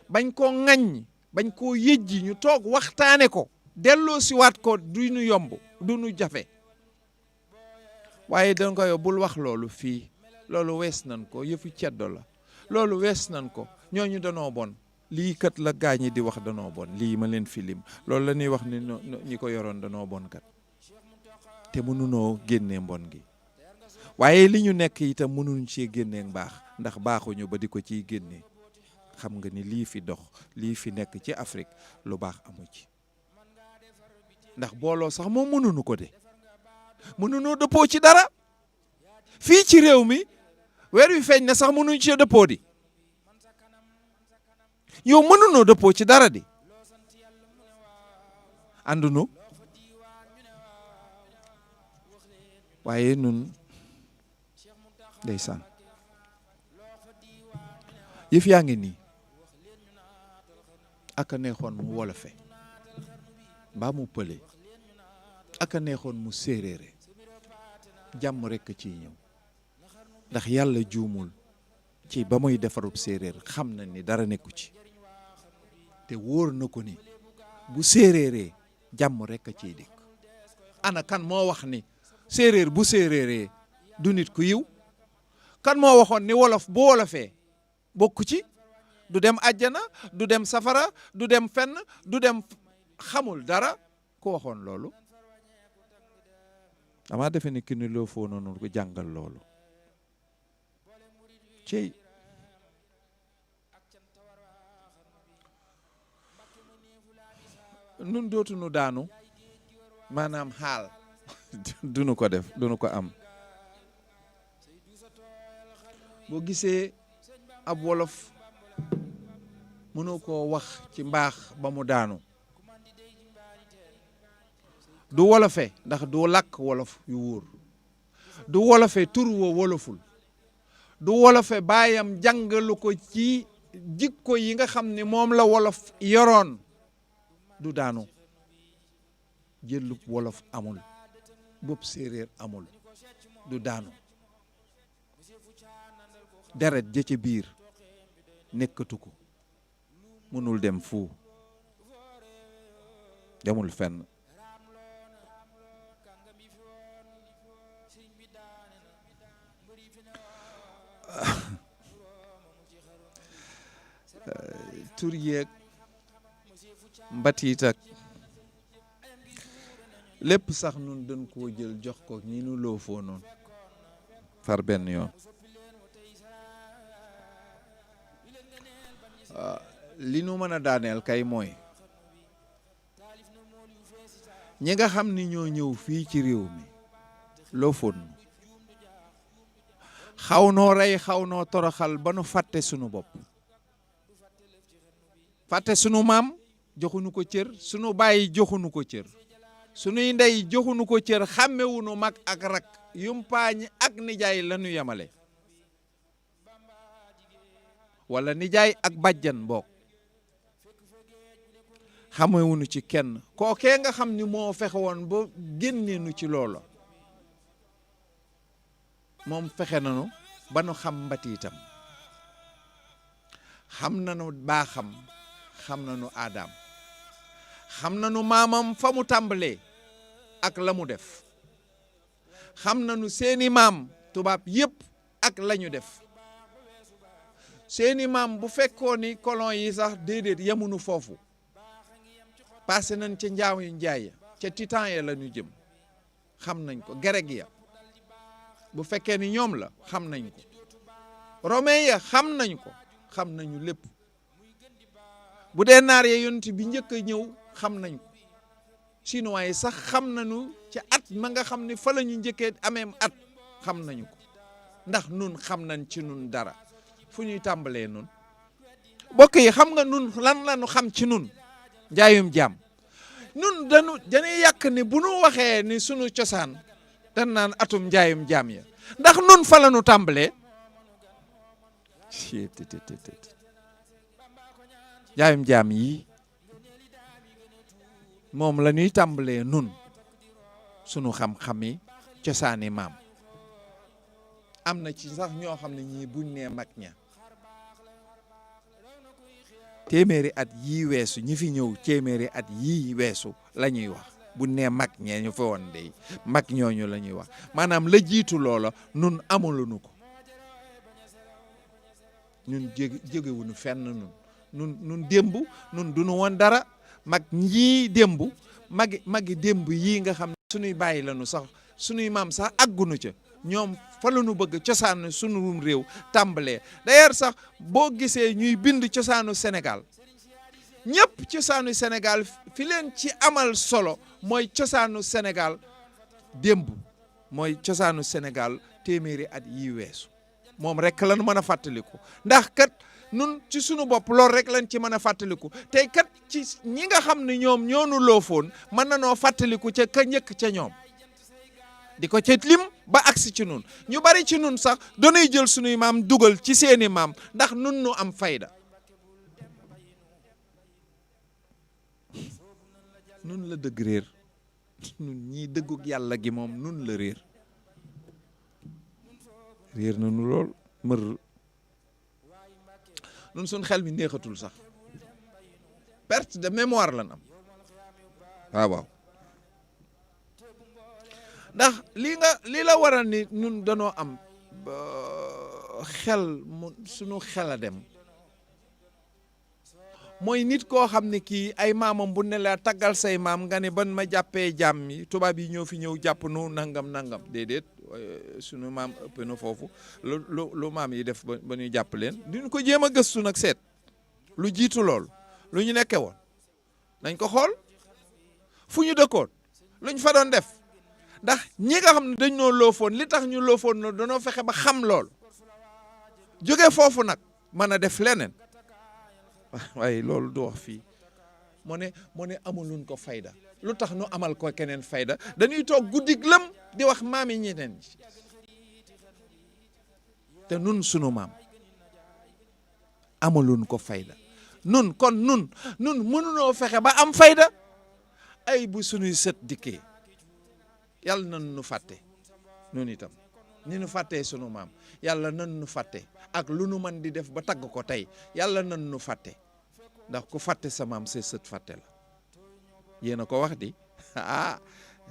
bañ koo ŋaññ bañ koo yëjji ñu toog waxtaane ko delloo siwaat ko du ñu yomb du ñu jafe waaye danga koy bul wax loolu fii loolu wees nañ ko yëfu ceddo la loolu wees nañ ko ñooñu danoo bon lii kat la gaañi di wax danoo bon lii ma leen filim loolu la ñuy wax ni ñi ko yoroon danoo bon kat te mënunoo génnee mbon gi waaye li ñu nekk itam mënuñ cee génnee mbaax ndax baaxuñu ba di ko ciy génnee xam nga ni lii fi dox lii fi nekk ci Afrique lu baax amu ci ndax booloo sax moom mënuñu ko de mënunoo dëppoo ci dara fii ci réew mi weer wi feeñ na sax mënuñ ci dëppoo di yow mënunoo dëppoo ci dara di àndunu waaye nun ndeysaan yëf yaa ngi nii aka neexoon mu wolofe mbaa mu pële aka neexoon mu séeréere jàmm rekk ciy ñëw ndax yàlla juumul ci ba muy defarub séeréer xam na ni dara nekku ci te wóor na ko ni bu séeréeree jàmm rekk a ciy dikk ana kan moo wax ni séeréer bu séeréeree du nit ku yiw kan moo waxoon ni wolof bu wolofee bokku ci du dem àjjana du dem safara du dem fenn du dem xamul dara ku waxoon loolu dama defe ni ki ni loo foo noonu ko jàngal loolu cey nun dootuñu daanu maanaam xaal duñu ko def duñu ko am boo gisee ab wolof mënoo koo wax ci mbaax ba mu daanu du wolofe ndax du làkk wolof yu wóor du wolofe tur wa woloful du wolofe baayam jàngalu ko ci jikko yi nga xam ni moom la wolof yoroon du daanu jëllub wolof amul bopp séeréer amul du daanu deret ja ca biir nekkatu ko mënul dem fu demul fenn mbatiit ak lépp sax nun dañ koo jël jox ko ñi nu loofoo noonu far benn yoon. li nu mën a daaneel kay mooy ñi nga xam ni ñoo ñëw fii ci réew mi loofoon nu xaw noo rey xaw noo toroxal ba nu fàtte sunu bopp, fàtte sunu maam joxuñu ko cër, sunu baay joxuñu ko cër, sunuy ndey joxuñu ko cër, xàmmewuñu mag ak rak, yumpaañ ak nijaay la ñu yemale, wala nijaay ak bàjjan boog xamewuñu ci kenn. kookee nga xam ni moo fexe woon ba génneenu ci loolo, moom fexe nanu ba nu xam mbatiitam, xam nanu baaxam, xam nanu aadaam, xam nanu maamam fa mu tàmbalee ak la mu def, xam nanu seeni maam tubaab yépp ak la ñu def. seeni maam bu fekkoon ni colon yi sax déedéet yemunu foofu, passé nañ ca njaaw yu njaay ca titan ya la ñu jëm, xam nañ ko. grec ya bu fekkee ni ñoom la xam nañ ko, romain ya xam nañ ko, xam nañu lépp. bu dee naar ya yonent bi njëkk a ñëw xam nañ ko, chinois yi sax xam nañu ci at ma nga xam ni fa la ñu njëkkee ameem at xam nañu ko, ndax nun xam nañ ci nun dara. fu ñuy tàmbalee nun bokk yi, xam nga nun lan la ñu xam ci nun? njaayum jaam. nun dañuy yàq ni bu nu waxee ni sunu cosaan dañ naan atum njaayum jaam ya, ndax nun fa la ñu tàmbalee. njaayum jaam yi moom la ñuy tàmbalee nun sunu xam-xami cosaani maam. am na ci sax ñoo xam ne ñii buñ nee mag ña téeméeri at yii weesu, ñi fi ñëw téeméeri at yii weesu la ñuy wax. buñ nee mag ñee ñu fa woon dey mag ñooñu la ñuy wax. maanaam la jiitu loola nun amuluñu ko, ñun jógewuñu fenn. nun démb nun duñu woon dara. mag ñii démb magi démb yii nga xam ne suñuy bàyyi lañu sax, suñuy maam sax àggunu ca, ñoom fa la ñu bëgg cosaanu sunu réew tàmbalee. d'ailleurs sax boo gisee ñuy bind cosaanu Sénégal, ñëpp cosaanu Sénégal fi leen ci amal solo mooy cosaanu Sénégal démb, mooy cosaanu Sénégal téeméeri at yi weesu. moom rek lañ mën a fàttaliku, ndax kat nun ci sunu bopp loolu rek lañ ci mën a fàttaliku. tey kat ci ñi nga xam ne ñoom ñoonu loofoon mën na noo fàttaliku ca ka njëkk ca ñoom, di ko ca lim ba agsi ci nun. ñu bari ci nun sax dañuy jël sunuy maam dugal ci seeni maam ndax nun nu am fayda. nun la dëgg réer, nun ñii dëgguk yàlla gi moom nun la réer na nu lool mër. nun suñ xel mi neexatul sax, perte de mémoire lan am. waaw ndax lii la waral ni nun danoo am xel mu sunu xel a dem, mooy nit koo xam ne kii ay maamam bu ne la taggal say maam nga ne ban ma jàppee jaam mi tubaab yi ñoo fi ñëw jàpp nu nangam déedéet. sunu maam ëpp na foofu lu maam yi def ba ñu jàpp leen. duñ ko jéem a gëstu nag seet lu jiitu lool lu ñu nekke woon, nañ ko xool fu ñu dëkkoon luñ fa doon def. ndax ñi nga xam ne dañ noo loofoon, li tax ñu loofoon na danoo fexe ba xam lool, jóge foofu nag mën a def leneen. waaye loolu du wax fii moo ne amuluñ ko fayda. lu tax nu amal ko keneen fayda? dañuy toog guddig lëm di wax maam yi ñeneen ñi, te nun sunu maam amaluñ ko fayda. nun mënunoo fexe ba am fayda. ay bu sunuy sët dikkee yàlla nan nu fàtte, nun itam ni nu fàttee sunu maam yàlla nan nu fàtte. ak lu nu mën di def ba tagg ko tey yàlla nan nu fàtte, ndax ku fàtte sa maam say sët fàtte la. yéen a ko wax di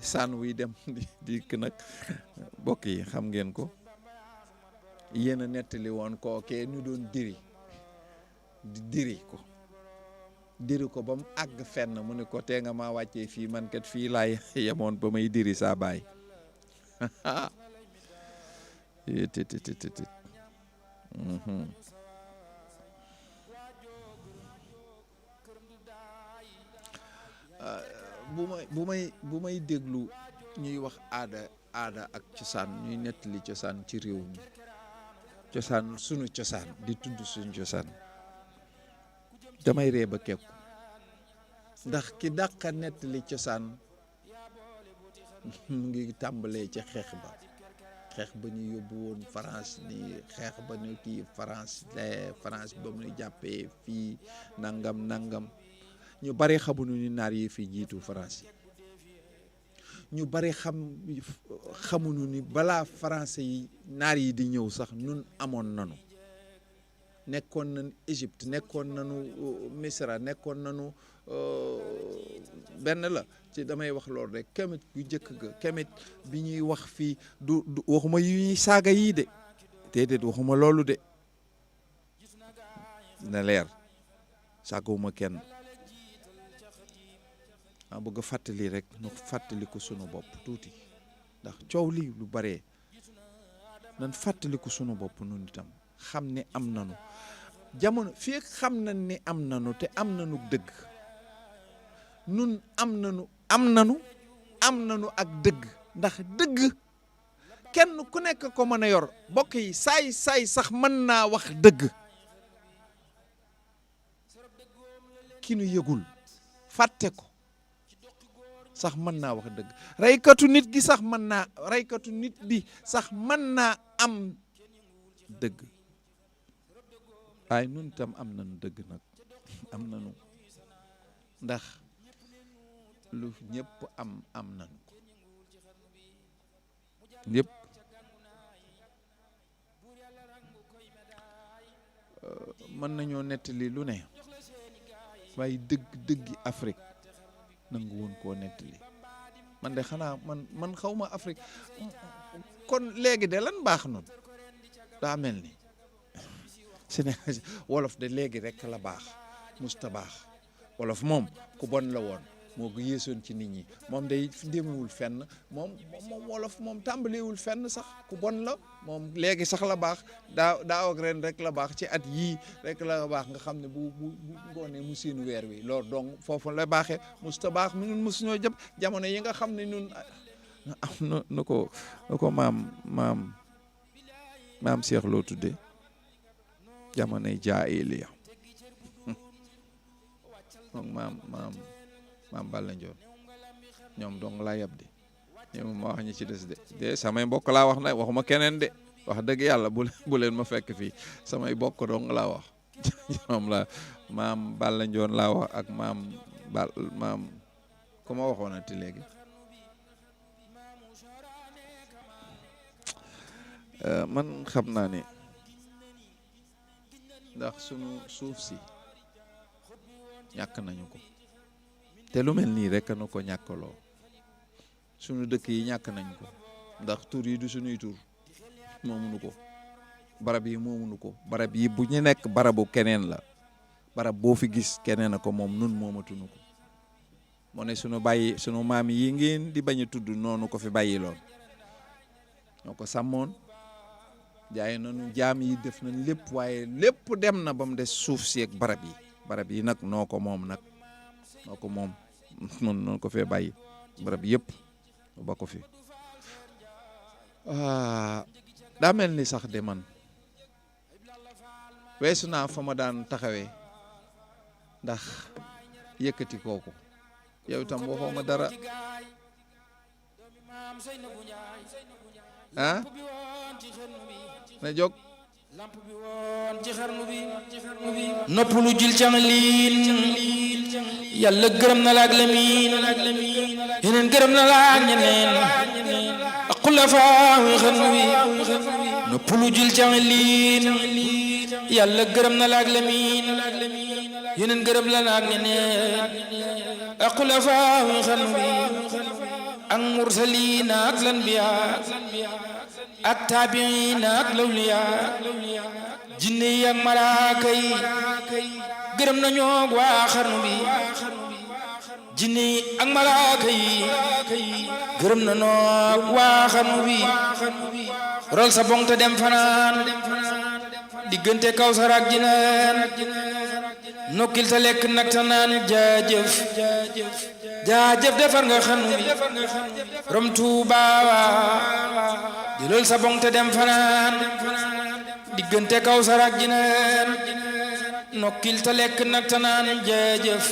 saan wuy dem di nag bokk yi xam ngeen ko. yéen a nettali woon kookee ñu doon diri ko diri ko ba mu àgg fenn mu ne ko tee nga maa wàccee fii man kat fii laay yemoon ba may diri saa baay bu may déglu ñuy wax aada ak cosaan ñuy nettali cosaan ci réew mi cosaan sunu cosaan di tudd suñu cosaan damay ree ba kekku ndax ki dàqa nettali cosaan mu ngi tàmbalee ca xeex ba ñu yóbbu woon France ni xeex ba ñu kii France ba mu ñu jàppee fii nangam ñu bari xamuñu ni naar yi fi jiitu France yi ñu bari xamuñu ni balaa français yi naar yi di ñëw sax nun amoon nanu nekkoon nañu Égypte nekkoon nañu Misra nekkoon nañu benn la ci damay wax loolu rek Kemet gu njëkk ga Kemet bi ñuy wax fii du waxuma yu ñuy saaga yii de déedéet waxuma loolu de na leer saagawuma kenn ma bëgg a fàttali rek nu fàttali ko sunu bopp tuuti ndax coow lii lu baree nan fàttali ko sunu bopp nun itam xam ne am nanu jamono fii xam nañ ni am nanu te am nanu dëgg nun am nanu ak dëgg ndax dëgg kenn ku nekk ko mën a yor bokk yi saay sax mën naa wax dëgg ki nu yëgul fàtte ko sax mën naa wax dëgg reykatu nit gi sax mën naa reykatu nit bi sax mën naa am dëgg waaye nun tam am nañu dëgg nag am nañu ndax lu ñëpp am nañu ko ñëpp mën nañoo nettali lu ne waaye dëggi Afrique nangu woon koo nettali man de xanaa man xawma Afrique kon léegi de lan baax noonu daa mel ni Sénégal wolof de léegi rek la baax musta baax wolof moom ku bon la woon moo ko yéesoon ci nit ñi moom day demewul fenn moom wolof moom tàmbalewul fenn sax ku bon la moom léegi sax la baax daaw ak ren rek la baax ci at yii rek la baax nga xam ne bu ngoonee mu seen weer wi loolu donc foofu la baaxee musta baax ñun musuñoo jëm jamono yi nga xam ne ñun am na ko maam Cheikh loo tuddee jamonoy jaahiliya donc maam Balla Njoon ñoom dong laa yab de ñoom ma wax ñi ci des de samay mbokk laa wax nag waxuma keneen de wax dëgg yàlla bu leen ma fekk fii samay mbokk dong laa wax ñoom la maam Balla Njoon laa wax ak maam ku ma waxoonati léegi man xam naa ne ndax sunu suuf si ñàkk nañu ko te lu mel nii rek nu ko ñàkkaloo sunu dëkk yi ñàkk nañu ko ndax tur yi du sunuy tur moomunu ko barab yi moomunu ko barab yi bu ñu nekk barabu keneen la barab boo fi gis keneen a ko moom nun moomatunu ko moo ne sunu maam yi ngeen di bañ a tudd noonu ko fi bàyyi loon ñoo ko sàmmoon jaay nañu jaam yi def nañ lépp waaye lépp dem na ba mu des suuf si ak barab yi nag noo ko moom noonu ko fee bàyyi barab yëpp ba ko fi daa mel ni sax de man weesu naa fa ma daan taxawee ndax yëkkati kooku yow itam waxoo ma dara na jóg lamp bi woon ci xarnu bi nopp lu jil cang liin yàlla gërëm na la ak lamiin yeneen gërëm na la ak ñeneen ak xulafaa wi xarnu bi nopp lu jil cang liin yàlla gërëm na la ak lamiin yeneen gërëm la ak ñeneen ak xulafaa wi xarnu bi ak mursaliin ak lanbiyaa ak taabiin ak lawliyaa jinne yi ak malaaka yi gërëm nañoo waa xarnu bi jinne ak malaaka yi gërëm nañoo waa xarnu bi rol sa bong te dem fanaan diggante Kawsara ak Jinaan nokkil te lekk nag te naan jaajëf jaajëf defar nga xarnu bi rom Tuuba di rol sa bong te dem fanaan diggante Kawsara ak Jinaan nokkil te lekk nag te naan jaajëf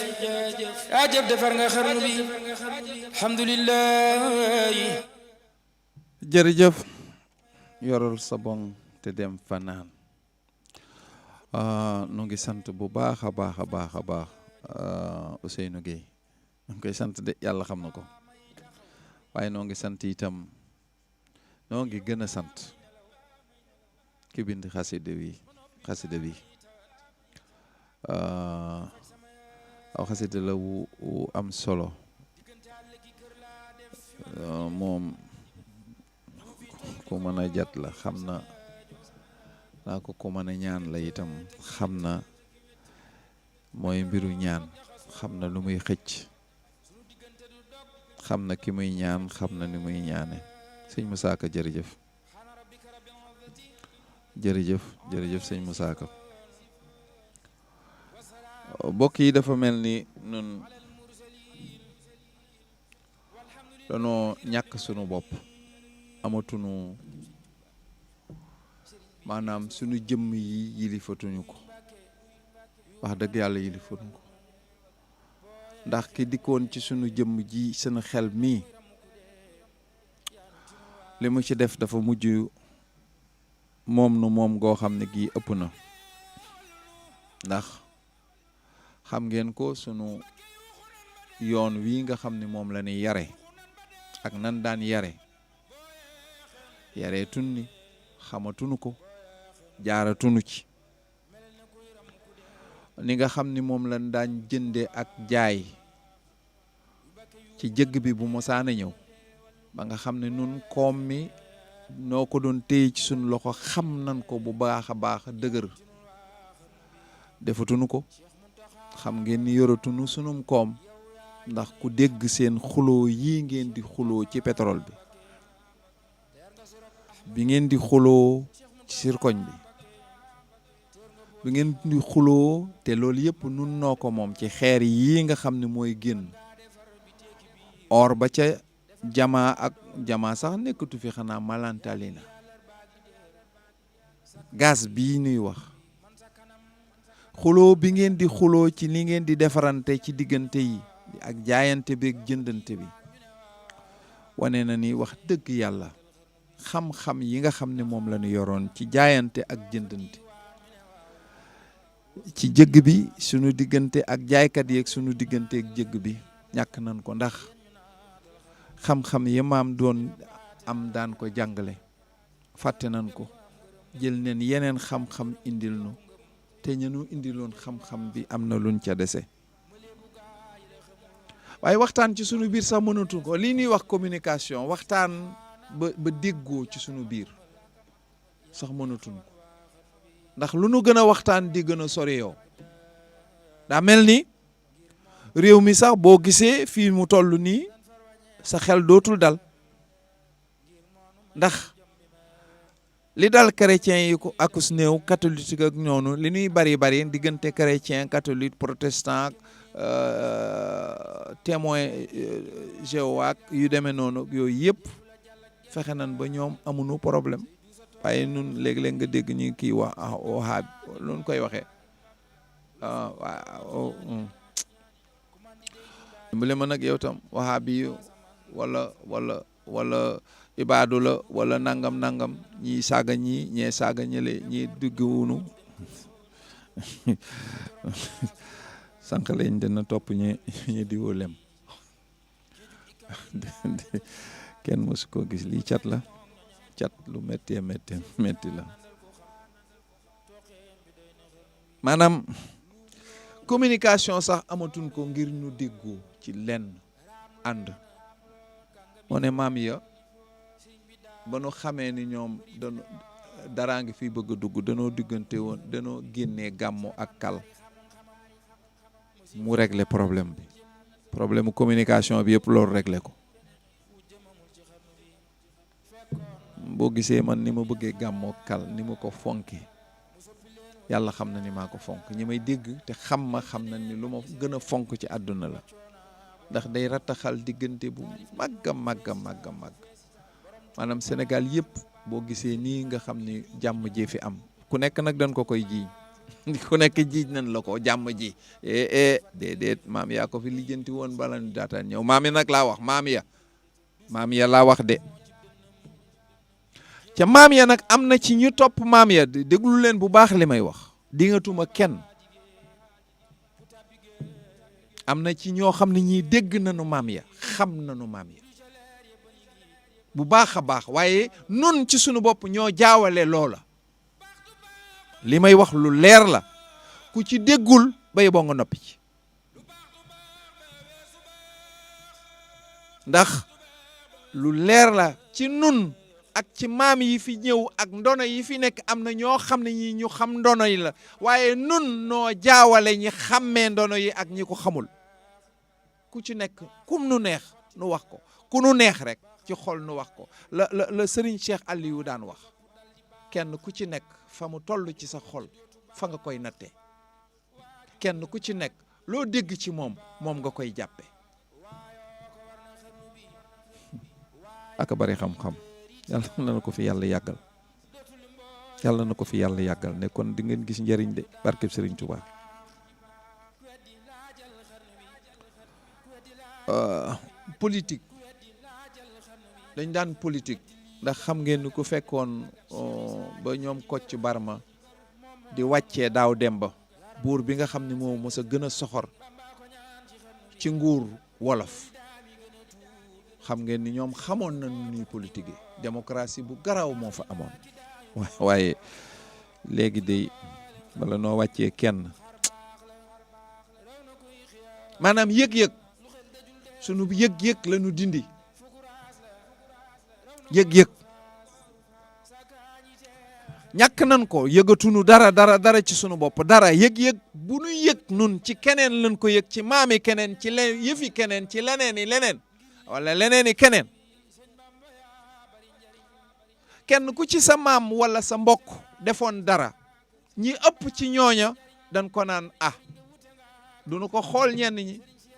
jaajëf defar nga xarnu bi alhamdulillah. jërëjëf yorol sa bong te dem fanaan nu ngi sant bu baax a baax a baax a baax Ousseynou Gueye nu ngi koy sant de yàlla xam na ko waaye noo ngi sant itam noo ngi gën a sant ki bind xasida bi aw xasida la wu am solo moom ku mën a jat la xam na naa ko ku mën a ñaan la itam xam na mooy mbiru ñaan xam na lu muy xëcc xam na ki muy ñaan xam na ni muy ñaane sëñ Moussa Ka jërëjëf sëñ Moussa Ka mbokk yi dafa mel ni nun danoo ñàkk sunu bopp amatunu maanaam sunu jëmm yi yilifatuñu ko wax dëgg yàlla yilifatuñu ko ndax ki dikkoon ci sunu jëmm ji sunu xel mii li mu ci def dafa mujj moom goo xam ne gii ëpp na ndax xam ngeen ko sunu yoon wii nga xam ne moom la ñuy yare ak nan daan yare tunni xamatunu ko jaaratunu ci ni nga xam ni moom lañ daan jënde ak jaay ci jëgg bi bu mosaana ñëw ba nga xam ne nun koom mi noo ko doon téye ci sunu loxo xam nan ko bu baax a baax dëgër defatunu ko xam ngeen ni yoratunu sunum koom ndax ku dégg seen xuloo yi ngeen di xuloo ci pétrole bi ngeen di xuloo ci sirkoñ bi ngeen di xuloo te loolu yëpp nun noo ko moom ci xeer yi nga xam ne mooy génn or ba ca jamaa sax nekkatu fi xanaa malantali na gaz bii nuy wax xuloo bi ngeen di xuloo ci li ngeen di defarante ci diggante yi ak jaayante bi ak jëndante bi wane na ni wax dëgg yàlla xam-xam yi nga xam ne moom la ñu yoroon ci jaayante ak jëndante ci jëgg bi sunu diggante ak jaaykat yi ak sunu diggante ak jëgg bi ñàkk nañ ko ndax xam-xam yi maam doon am daan ko jàngale fàtte nañ ko jël neen yeneen xam-xam indil nu te ñenu indiloon xam-xam bi am na luñ ca dese waaye waxtaan ci sunu biir sax mënatu ko lii ñuy wax communication waxtaan ba déggoo ci sunu biir sax mënatuñ ko ndax lu nu gën a waxtaan di gën a sori yow daa mel ni réew mi sax boo gisee fii mu toll nii sa xel dootul dal ndax li dal chrétien yi ko akus néew catholique ak ñoonu li ñuy bari diggante chrétien catholique protestant témoin Jéhovah yu demee noonu yooyu yëpp fexe nañ ba ñoom amuñu problème waaye nun léeg-léeg nga dégg ñu kii wax wahaab lu koy waxee dimbale ma nag yow tam wahabi wala ibaadu la wala nangam ñii saaga ñee saaga ñële ñii dugguwunu sànq lañ dina topp ñi diwoo lem kenn mosu koo gis lii cat la cat lu métti la maanaam communication sax amatuñ ko ngir ñu déggoo ci lenn ànd moo ne maam ya ba nu xamee ni ñoom daraa ngi fi bëgg a dugg danoo diggante woon danoo génnee gàmmu ak kal mu régler problème bi problème communication bi yëpp loolu régler ko boo gisee man ni ma bëggee gàmmoo kal ni ma ko fonkee yàlla xam na ni maa ko fonk ñi may dégg te xam ma xam na ni lu ma gën a fonk ci àdduna la ndax day rattaxal diggante bu màgg maanaam Sénégal yëpp boo gisee nii nga xam ni jàmm ji fi am ku nekk nag dañ ko koy jiiñ ku nekk jiiñ nañ la ko jàmm ji déedéet maam yaa ko fi lijjanti woon bala ñu daataan ñëw maam yi nag laa wax maam ya laa wax de ca maam ya nag am na ci ñu topp maam ya déglu leen bu baax li may wax di nga tuma kenn am na ci ñoo xam ne ñii dégg nañu maam ya xam nañu maam ya bu baax a baax waaye nun ci sunu bopp ñoo jaawale loola li may wax lu leer la ku ci déggul bay boo nga noppi ci ndax lu leer la ci nun ak ci maam yi fi ñëw ak ndono yi fi nekk am na ñoo xam ne ñi ñu xam ndono yi la waaye nun noo jaawale ñi xàmmee ndono yi ak ñi ko xamul ku ci nekk kum nu neex nu wax ko ku nu neex rek ci xol nu wax ko la Serigne Cheikh Aliou daan wax kenn ku ci nekk fa mu toll ci sa xol fa nga koy nattee kenn ku ci nekk loo dégg ci moom nga koy jàppe aka bari xam-xam yàlla na ko fi yàlla yàggal yàlla na ko fi yàlla yàggal ne kon di ngeen gis njëriñ de barkeb Serigne Touba politique dañ daan politique ndax xam ngeen ni ku fekkoon ba ñoom Kocc Barma di wàccee daaw Demba buur bi nga xam ne moo mos a gën a soxor ci nguur wolof xam ngeen ni ñoom xamoon na ñuy politique yi démocratie bu garaaw moo fa amoon waaye léegi de bala noo wàccee kenn maanaam yëg-yëg sunu yëg-yëg la ñu dindi yëg-yëg ñàkk nañ ko yëgatunu dara ci sunu bopp dara yëg-yëg bu nu yëg nun ci keneen lañ ko yëg ci maami keneen ci yëfi keneen ci leneen wala leneeni keneen kenn ku ci sa maam wala sa mbokk defoon dara ñi ëpp ci ñooña dañ ko naan duñu ko xool ñenn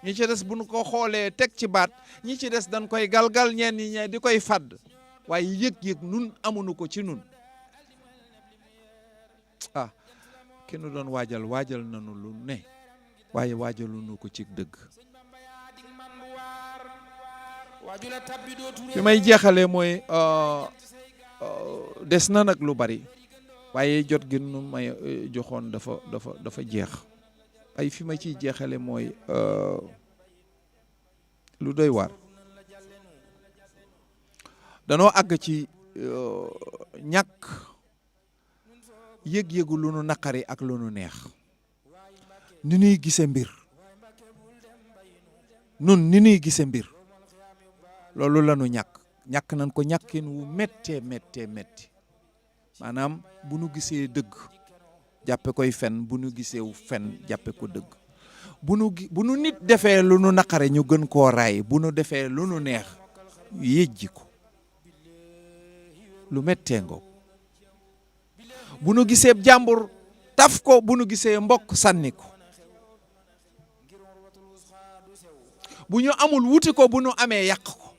ñi ci des bu ñu ko xoolee teg ci baat ñi ci des dañ koy galgal ñenn ñi di koy fàdd waaye yëg-yëg nun amuñu ko ci nun ki nu doon waajal nanu lu ne waaye waajaluñu ko ci dëgg fi may jeexalee mooy des na nag lu bari waaye jot gi nu may joxoon dafa jeex ay fi ma ciy jeexale mooy lu doy waar danoo àgg ci ñàkk yëg-yëgu lu nu naqari ak lu nu neex ni nuy gise mbir nun ni nuy gise mbir loolu la nu ñàkk nañ ko ñàkkin wu méttee maanaam bu nu gisee dëgg jàppe koy fen bu nu gisee wu fen jàppe ko dëgg bu nu nit defee lu nu naqare ñu gën koo raay bu nu defee lu nu neex yëjji ko lu méttee ngoog bu nu gisee jàmbur taf ko bu nu gisee mbokk sànni ko bu ñu amul wuti ko bu nu amee yàq ko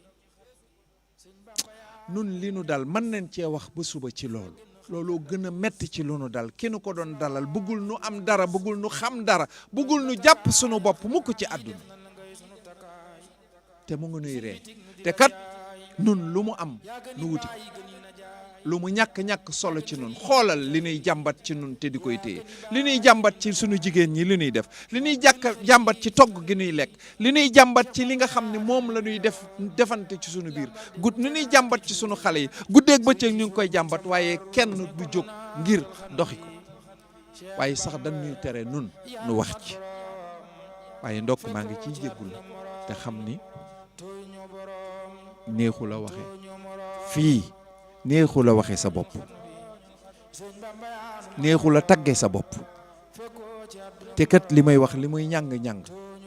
nun li nu dal mën nañ cee wax ba suba ci looloo gën a metti ci lu nu dal ki nu ko doon dalal bëggul nu am dara bëggul nu xam dara bëggul nu jàpp sunu bopp mukk ci àdduna te mu ngi nuy ree te kat nun lu mu am nu wuti lu mu ñàkk solo ci nun xoolal li nuy jàmbat ci nun te di koy téye li nuy jàmbat ci sunu jigéen ñi li nuy def li nuy jàmbat ci togg gi nuy lekk li nuy jàmbat ci li nga xam ne moom la nuy defante ci sunu biir li nuy jàmbat ci sunu xale yi guddeeg bëccëg ñu ngi koy jàmbat waaye kenn du jóg ngir doxi ko waaye sax dañuy tere nun nu wax ci waaye ndokk maa ngi ciy jéggul te xam ni neexu la waxe fii neexu la waxe sa bopp neexu la tagge sa bopp te kat li may wax li muy ñàng-ñàng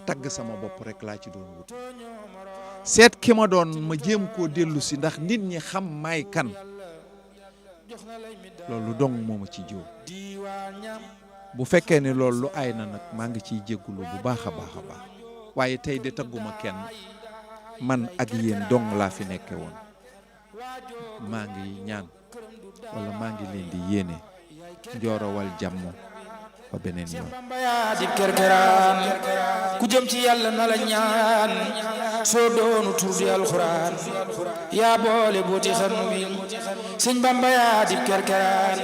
tagg sama bopp rek laa ci doon wut seet ki ma doon ma jéem koo dellu si ndax nit ñi xam may kan loolu dong moo ma ci jiw bu fekkee ne loolu lu aay na nag maa ngi ciy jéggulu bu baax a baax a baax waaye tey de tagguma kenn man ak yéen dong laa fi nekke woon maa ngi ñaan wala maa ngi leen di yéene njoorowal jàmm ba beneen yoon Bamba yaa di kerkeraan ku jëm ci yàlla na la ñaan soo doonu tur di alxuraan yaa boole booti xarnu bi sëñ Bamba yaa di kerkeraan